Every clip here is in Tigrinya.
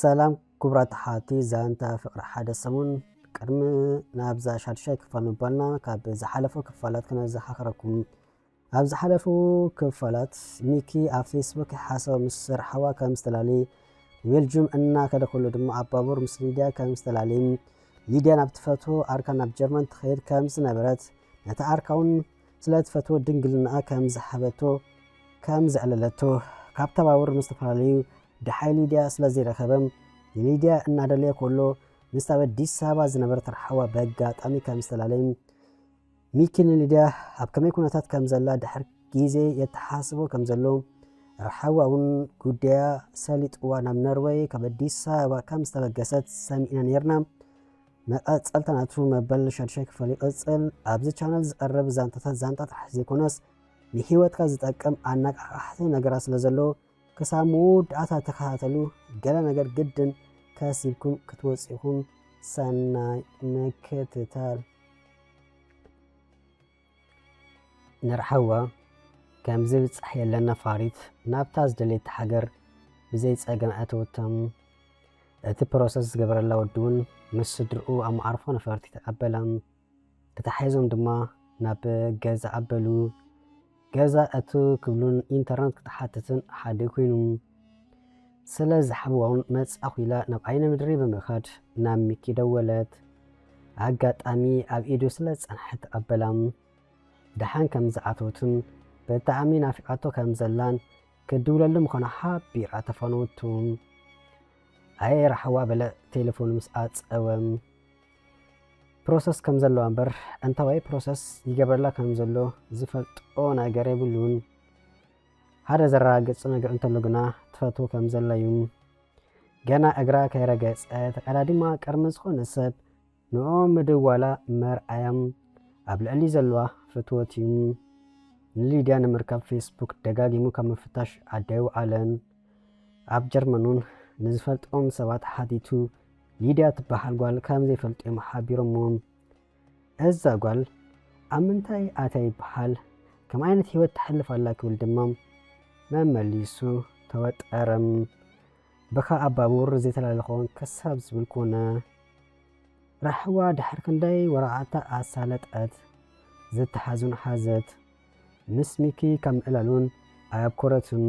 ሰላም ክቡራት ኣሓቲ ዛንታ ፍቕሪ ሓደ ሰሙን። ቅድሚ ናብዛ ሻድሻይ ክፋል ምባልና ካብ ዝሓለፉ ክፋላት ክነዘኻኽረኩም። ኣብ ዝሓለፉ ክፋላት ሚኪ ኣብ ፌስቡክ ይሓሰብ ምስ ርሓዋ ከም ዝተላለየ፣ ቤልጁም እናከደ ከሎ ድማ ኣብ ባቡር ምስ ሊድያ ከም ዝተላለየ፣ ሊድያ ናብ ትፈትዎ ኣርካን ናብ ጀርመን ትኸይድ ከም ዝነበረት፣ ነታ ኣርካ እውን ስለ ትፈትዎ ድንግልናኣ ከም ዝሃበቶ ከም ዘዕለለቶ፣ ካብታ ባቡር ምስ ዝተፈላለዩ ደሓይ ሊድያ ስለ ዘይረኸበ፣ ንሊድያ እናደለየ ከሎ ምስታ ኣብ ኣዲስ ኣበባ ዝነበረት ርሓዋ በጋጣሚ ከም ዝተላለየ፣ ሚኪ ንሊድያ ኣብ ከመይ ኩነታት ከም ዘላ ድሕር ግዜ የተሓስቦ ከም ዘሎ፣ ርሓዋ እውን ጉዳያ ሰሊጥዋ ናብ ኖርወይ ካብ ኣዲስ ኣበባ ከም ዝተበገሰት ሰሚዕና ነይርና። መቐጸልታ ናቱ መበል ሻድሻይ ክፋል ይቕጽል። ኣብዚ ቻነል ዝቐርብ ዛንታታት ዛንታ ጥራሕ ዘይኮነስ ንህይወትካ ዝጠቅም ኣነቃቓሕቲ ነገራት ስለ ዘሎ ክሳብ መወዳእታ ተኸታተሉ። ገለ ነገር ግድን ከሲብኩም ክትወጽኡ ኢኹም። ሰናይ ምክትታል። ንርሓዋ ከም ዝብጻሕ የለን ነፋሪት ናብታ ዝደለየት ሃገር ብዘይ ጸገም ኣእተወቶም። እቲ ፕሮሰስ ዝገበረላ ወዲ እውን ምስ ስድርኡ ኣብ መዓርፎ ነፈርቲ ተቐበላ። ተታሒዞም ድማ ናብ ገዛ ኣበሉ። ገዛ እቱ ክብሉን ኢንተርነት ክትሓትትን ሓደ ኮይኑ። ስለ ዝሓብዋ እውን መጻኹ ኢላ ናብ ዓይኒ ምድሪ ብምኻድ ናብ ሚኪ ደወለት። ኣጋጣሚ ኣብ ኢዱ ስለ ዝጸንሐ ተቐበላ። ደሓን ከም ዝኣተወትን ብጣዕሚ ናፊቓቶ ከም ዘላን ክድውለሉ ምዃኑ ሓቢራ ተፋነወቱ። ኣየ ራሕዋ በለ ቴሌፎኑ ምስ ኣጸወ። ፕሮሰስ ከም ዘለዋ እምበር እንታዋይ ፕሮሰስ ይገብረላ ከም ዘሎ ዝፈልጦ ነገር የብሉን። ሓደ ዘረጋግጾ ነገር እንተሎ ግና ትፈትዎ ከም ዘላ እዩ። ገና እግራ ከይረገጸ ተቀዳዲማ ቅድሚ ዝኾነ ሰብ ንኡ ምድዋላ መርኣያ ኣብ ልዕሊ ዘለዋ ፍትወት እዩ። ንሊድያ ንምርካብ ፌስቡክ ደጋጊሙ ካብ ምፍታሽ ኣደይወዓለን። ኣብ ጀርመን እውን ንዝፈልጦም ሰባት ሓቲቱ ሊድያ ትበሃል ጓል ከም ዘይፈልጡ እዮም ሓቢሮምዎ። እዛ ጓል ኣብ ምንታይ ኣትያ ይበሃል፣ ከም ዓይነት ህይወት ተሕልፍ ኣላ ክብል ድማ መመሊሱ ተወጠረ። ብኻ ኣብ ባቡር ዘይተላለኾን ክሳብ ዝብል ኮነ። ራሕዋ ድሕሪ ክንደይ ወረቓቕታ ኣሳለጠት፣ ዝተሓዙን ሓዘት። ምስ ሚኪ ካብ ምእላሉን ኣየብኮረትን።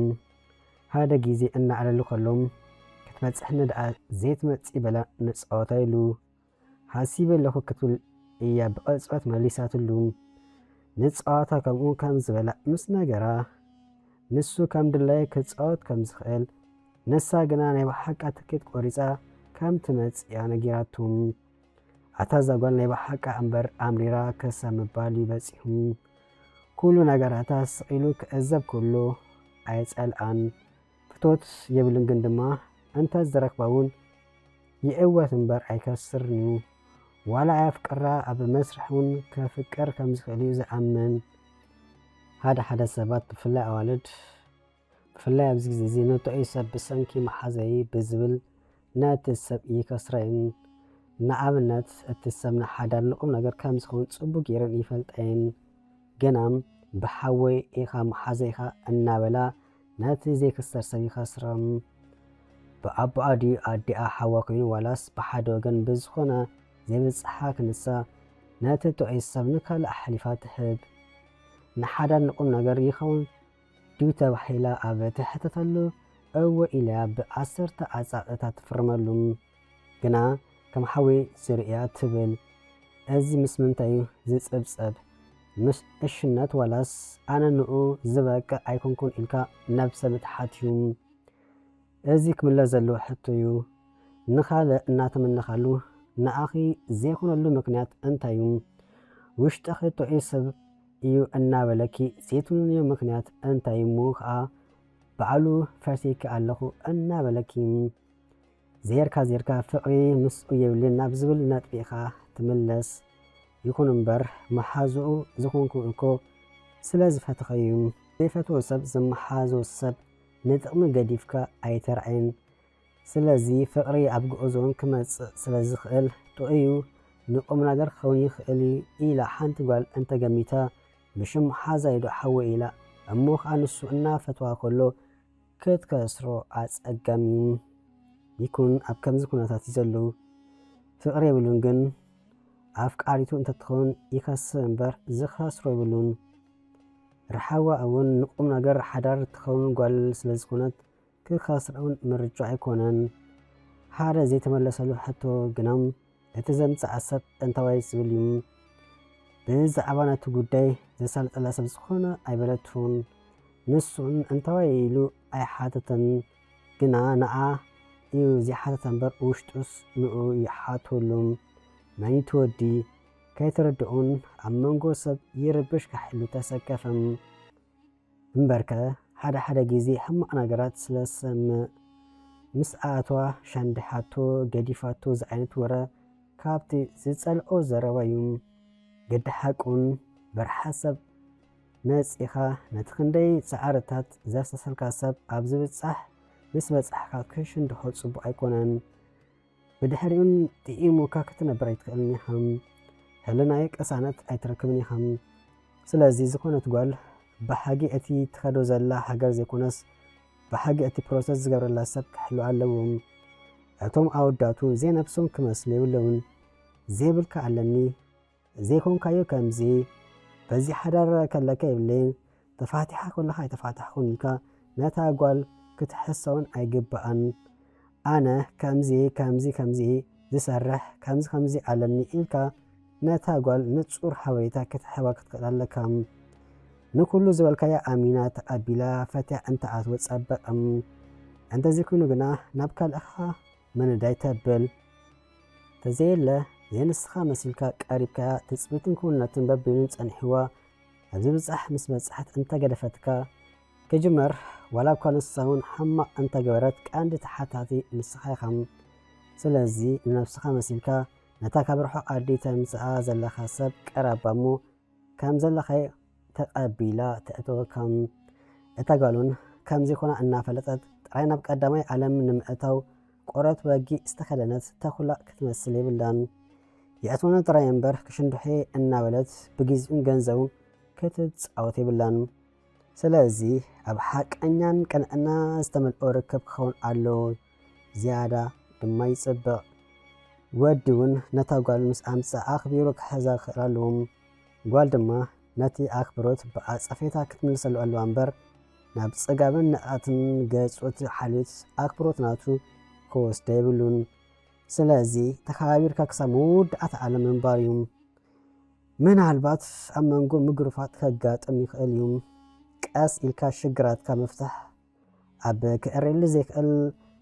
ሓደ ግዜ እናዕለሉ ከሎም ክትበጽሕኒ ደኣ ዘይትመጺ በላ ንጸወታ ኢሉ። ሓሲበ ኣለኹ ክትብል እያ ብቕጽበት መሊሳትሉ። ንጸዋታ ከምኡ ከም ዝበላ ምስ ነገራ፣ ንሱ ከም ድላየ ክጻወት ከም ዝኽእል፣ ንሳ ግና ናይ ብሓቃ ትኬት ቆሪጻ ከም ትመጽእ እያ ነጊራቱ። ኣታ እዛ ጓል ናይ ብሓቃ እምበር ኣምሪራ ክሳብ ምባል እዩ በጺሑ። ኩሉ ነገራታ ስቕ ኢሉ ክዕዘብ ከሎ ኣይጸልኣን። ፍትወት የብሉን ግን ድማ እንተ ዝረኽባ እውን ይዕወት እምበር ኣይከስርን እዩ። ዋላ ኣየፍቅራ ኣብ መስርሕ እውን ከፍቅር ከም ዝኽእል እዩ ዝኣምን። ሓደ ሓደ ሰባት ብፍላይ ኣዋልድ ብፍላይ ኣብዚ ግዜ እዚ ንጥዑይ ሰብ ብሰንኪ መሓዘይ ብዝብል ነቲ ሰብ ይከስረን። ንኣብነት እቲ ሰብ ንሓዳር ንቁም ነገር ከም ዝኸውን ጽቡቅ ገይረን ይፈልጠን። ግና ብሓወይ ኢኻ መሓዘይኻ እናበላ ነቲ ዘይክሰር ሰብ ይኸስረም። ብኣቦኣ ድዩ ኣዲኣ ሓዋ ኮይኑ ዋላስ ብሓደ ወገን ብዝኾነ ዘይብጽሓ ክንሳ ነቲ ጥዑይ ሰብ ንካልእ ኣሕሊፋ ትህብ። ንሓዳር ንቁም ነገር ይኸውን ድዩ ተባሂላ ኣብ ትሕተተሉ እወ ኢላያ ብዓሰርተ ኣጻብዕታ ትፍርመሉ። ግና ከም ሓወይ ዝርእያ ትብል። እዚ ምስ ምንታይ እዩ ዝጽብጸብ? ምስ ዕሽነት ዋላስ ኣነ ንኡ ዝበቅዕ ኣይኮንኩን ኢልካ ነብሰ ምትሓት እዩ። እዚ ክምለስ ዘለዎ ሕቶ እዩ። ንኻልእ እናተመነኻሉ ንኣኺ ዘይኮነሉ ምኽንያት እንታይ እዩ? ውሽጥኺ ጥዑይ ሰብ እዩ እናበለኪ ዘይትምንዮ ምኽንያት እንታይ እሞ ኸኣ ባዕሉ ፈትየኪ ኣለኹ እናበለኪ ዘየርካ ዘየርካ ፍቕሪ ምስኡ የብልን ናብ ዝብል ነጥቢ ኢኻ ትምለስ። ይኹን እምበር መሓዝኡ ዝኾንኩ እኮ ስለ ዝፈተኸ እዩ። ዘይፈትዎ ሰብ ዝመሓዞ ሰብ ንጥቕሚ ገዲፍካ ኣይተርኣይን። ስለዚ ፍቕሪ ኣብ ጉዕዞን ክመጽእ ስለ ዝኽእል ጥዑዩ ንቁም ነገር ክኸውን ይኽእል እዩ ኢላ ሓንቲ ጓል እንተገሚታ ብሽም ሓዛይ ዶ ሓወይ ኢላ እሞ ኸኣ ንሱ እናፈትዋ ከሎ ክትከስሮ ኣጸጋሚ እዩ። ይኩን ኣብ ከምዚ ኩነታት እዩ ዘሎ። ፍቕሪ የብሉን፣ ግን ኣፍቃሪቱ እንተትኸውን ይኸስር እምበር ዝኸስሮ የብሉን። ርሓዋ እውን ንቁም ነገር ሓዳር እትኸውን ጓል ስለ ዝኾነት ክኸስራ እውን ምርጫ ኣይኮነን። ሓደ ዘይተመለሰሉ ሕቶ ግና እቲ ዘምጽኣ ሰብ እንታዋይ ዝብል እዩ። ብዛዕባ ናቱ ጉዳይ ዘሳልጠላ ሰብ ዝኾነ ኣይበለቱን። ንሱን እንታዋይ ኢሉ ኣይሓተተን። ግና ንዓ እዩ ዝሓተተ እምበር ውሽጡስ ንኡ ይሓተሉ። መን እዩ እቲ ወዲ? ከይተረድኡን ኣብ መንጎ ሰብ ይርብሽ ካሕ ኢሉ ተሰከፈም። እምበርከ ሓደ ሓደ ግዜ ሕማቕ ነገራት ስለ ዝሰምዕ ምስ ኣተዋ ሸንዲሓቶ ገዲፋቶ ዝዓይነት ወረ ካብቲ ዝጸልኦ ዘረባ እዩ። ግዲ ሓቁን በርሓ ሰብ መጺኻ ነቲ ክንደይ ጻዕርታት ዘፍሰሰልካ ሰብ ኣብ ዝብጻሕ ምስ በጻሕካ ክሽንድሖ ጽቡቕ ኣይኮነን። ብድሕሪኡን ጥኢሙካ ክትነብር ኣይትኽእልን ኢኻ። ህልናይ ቅሳነት ኣይትረክብን ኢኻ። ስለዚ ዝኾነት ጓል ብሓጊ እቲ ትኸዶ ዘላ ሃገር ዘይኮነስ ብሓጊ እቲ ፕሮሰስ ዝገብረላ ሰብ ክሕሉ ኣለዎም። እቶም ኣወዳቱ ዘይነብሶም ክመስሉ የብለውን። ዘይብልካ ኣለኒ፣ ዘይኮንካዮ ከምዚ፣ በዚ ሓዳር ከለካ የብለይን፣ ተፋቲሓ ከለኻ ኣይተፋታሕኹን ኢልካ ነታ ጓል ክትሕሰውን ኣይግባኣን። ኣነ ከምዚ ከምዚ ከምዚ ዝሰርሕ ከምዚ ከምዚ ኣለኒ ኢልካ ነታ ጓል ንጹር ሓበሬታ ክትሕባ ክትክእል ኣለካ። ንኩሉ ዝበልካያ ኣሚና ተቐቢላ ፈትያ እንተኣትወ ጸበቐም። እንተዘይኮይኑ ግና ናብ ካልእኻ መነዳይ ተብል። ተዘየለ ዘይንስኻ መሲልካ ቀሪብካያ ትጽቢትን ክውንነትን በቢኑን ጸኒሕዋ ኣብዚ ብጻሕ ምስ በጻሕት እንተገደፈትካ ክጅመር ዋላ እኳ ንሳ እውን ሕማቕ እንተገበረት ቀንዲ ተሓታቲ ንስኻ ኢኻ። ስለዚ ንነብስኻ መሲልካ ነታ ካብ ርሑቕ ዓዲ ተምጽኣ ዘለኻ ሰብ ቀራባ እሞ ከም ዘለኻዮ ተቐቢላ ተእተወካ። እታ ጓል እውን ከም ዘይኮና እናፈለጠት ጥራይ ናብ ቀዳማይ ዓለም ንምእታው ቆርበት በጊዕ ዝተኸደነት ተኹላ ክትመስል የብላን። የእትወና ጥራይ እምበር ክሽንድሖ እናበለት ብግዜኡን ገንዘቡን ክትጻወት የብላን። ስለዚ ኣብ ሓቀኛን ቅንዕና ዝተመልኦ ርክብ ክኸውን ኣለዎ። ዝያዳ ድማ ይጽብቕ። ወዲ እውን ነታ ጓል ምስ ኣምጽኣ ኣኽቢሩ ክሕዛ ክኽእል ኣለዎ። ጓል ድማ ነቲ ኣኽብሮት ብኣጸፌታ ክትምልሰሉ ኣለዋ እምበር ናብ ጽጋብን ንቕኣትን ገጹ እቲ ሓልዮት ኣኽብሮት ናቱ ክወስዶ የብሉን። ስለዚ ተኸባቢርካ ክሳብ መወዳእታ ዓለም ምንባር እዩ። ምናልባት ኣብ መንጎ ምጉርፋጥ ከጋጥም ይኽእል እዩ። ቀስ ኢልካ ሽግራትካ ምፍታሕ ኣብ ክእረየሉ ዘይክእል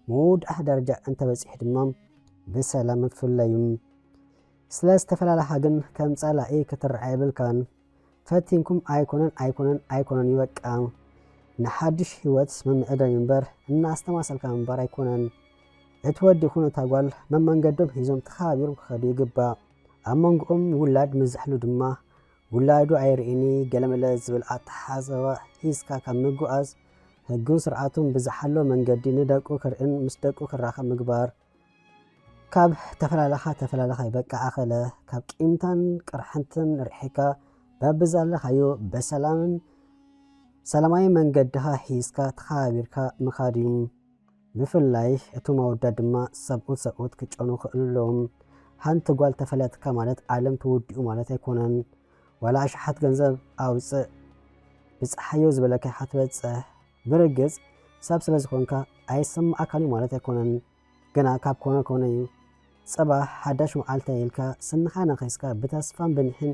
መወዳእታ ደረጃ እንተበጺሑ ድማ ብሰላም ምፍላዩ። ስለ ዝተፈላለኻ ግን ከም ጸላኢ ክትረኣ የብልካን። ፈቲንኩም ኣይኮነን ኣይኮነን ኣይኮነን እዩ በቃ። ንሓድሽ ህይወት ምምዕዳል እዩ እምበር እናስተማሰልካ ምንባር ኣይኮነን። እቲ ወዲ ይኹን እታ ጓል መመንገዶም ሒዞም ተኸባቢሮም ክኸዱ ይግባእ። ኣብ መንጎኦም ውላድ ምዝሕሉ ድማ ውላዱ ኣይርእይን እዩ ገለመለ ዝብል ኣተሓሳስባ ሒዝካ ካብ ምጉዓዝ ህጉን ስርዓቱን ብዝሓሎ መንገዲ ንደቁ ክርእን ምስ ደቁ ክራኸብ ምግባር። ካብ ተፈላለኻ ተፈላለኻ ይበቃ ኣኸለ ካብ ቂምታን ቅርሕንትን ርሒካ በብዛለኻዮ በሰላምን ሰላማዊ መንገድኻ ሒዝካ ተኸባቢርካ ምኻድ እዩ። ብፍላይ እቶም ኣወዳት ድማ ሰብኡት ሰብኡት ክጨኑ ክእሉ ኣለዎም። ሓንቲ ጓል ተፈለጥካ ማለት ዓለም ተወዲኡ ማለት ኣይኮነን። ዋላ ኣሽሓት ገንዘብ ኣውፅእ ብፀሓዮ ዝበለካ ኢኻ ትበፅሕ። ብርግፅ ሰብ ስለ ዝኾንካ ኣይስማዓካን እዩ ማለት ኣይኮነን። ግና ካብ ኮነ ኮነ እዩ። ፅባሕ ሓዳሽ መዓልቲ ኢልካ ስንኻ ነኺስካ ብተስፋን ብኒሕን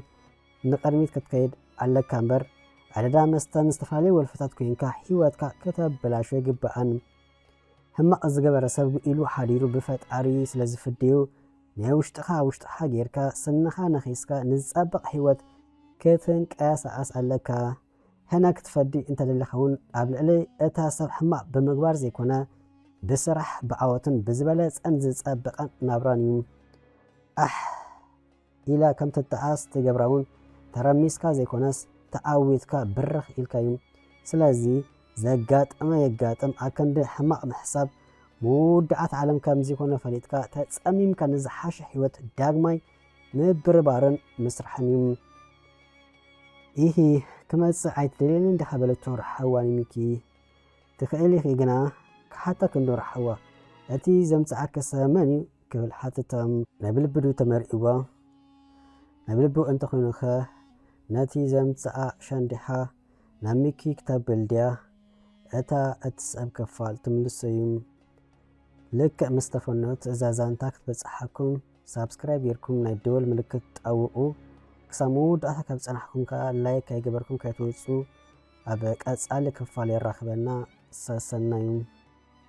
ንቕድሚት ክትከይድ ኣለካ እምበር ኣደዳ መስተን ዝተፈላለዩ ወልፍታት ኮይንካ ህይወትካ ከተበላሾ ኣይግባኣን። ሕማቕ ዝገበረ ሰብ ውዒሉ ሓዲሩ ብፈጣሪ ስለ ዝፍደዮ ናይ ውሽጥኻ ውሽጥኻ ጌርካ ስንኻ ነኺስካ ንዝፀብቕ ህይወት ክትንቀሳቐስ ኣለካ። ህነ ክትፈዲ እንተደሊኻ እውን ኣብ ልዕሊ እታ ሰብ ሕማቕ ብምግባር ዘይኮነ ብስራሕ ብዓወትን ብዝበለፀን ዝፀብቐን ናብራን እዩ። ኣሕ ኢላ ከም ትጠዓስ ትገብራ እውን ተረሚስካ ዘይኮነስ ተዓዊትካ ብርኽ ኢልካ እዩ። ስለዚ ዘጋጠመ የጋጥም ኣክንዲ ሕማቕ ምሕሳብ መወዳእታ ዓለም ከም ዘይኮነ ፈሊጥካ ተፀሚምካ ንዝሓሸ ህይወት ዳግማይ ምብርባርን ምስራሕን እዩ። ኢሂ ክመጽእ ኣይትደልየንን ዲኻ በለቶ ርሓዋ ንሚኪ። ትኽእል ኢኺ ግና ክሓተኪ እንዶ ርሓዋ እቲ ዘምጽኣከ ሰብ መን እዩ ክብል ሓተቶም። ናይ ብልቢ ድዩ ተመርዒዎ? ናይ ብልቢ እንተኾይኑኸ ነቲ ዘምጽኣ ሻንዲሓ ናብ ሚኪ ክተብል ድያ? እታ እትስዕብ ክፋል ትምልሶ እዩ። ልክዕ ምስ ተፈንኡ ትእዛዛ እንታ ክትበጽሓኩም ሳብስክራይብ ጌርኩም ናይ ደወል ምልክት ጣውቑ። ክሳብ መወዳእታ ካብ ጸናሕኩም ከኣ ላይክ ኣይገበርኩም ከይትወጹ። ኣብ ቀጻሊ ክፋል የራኽበና። ሰሰናዩ።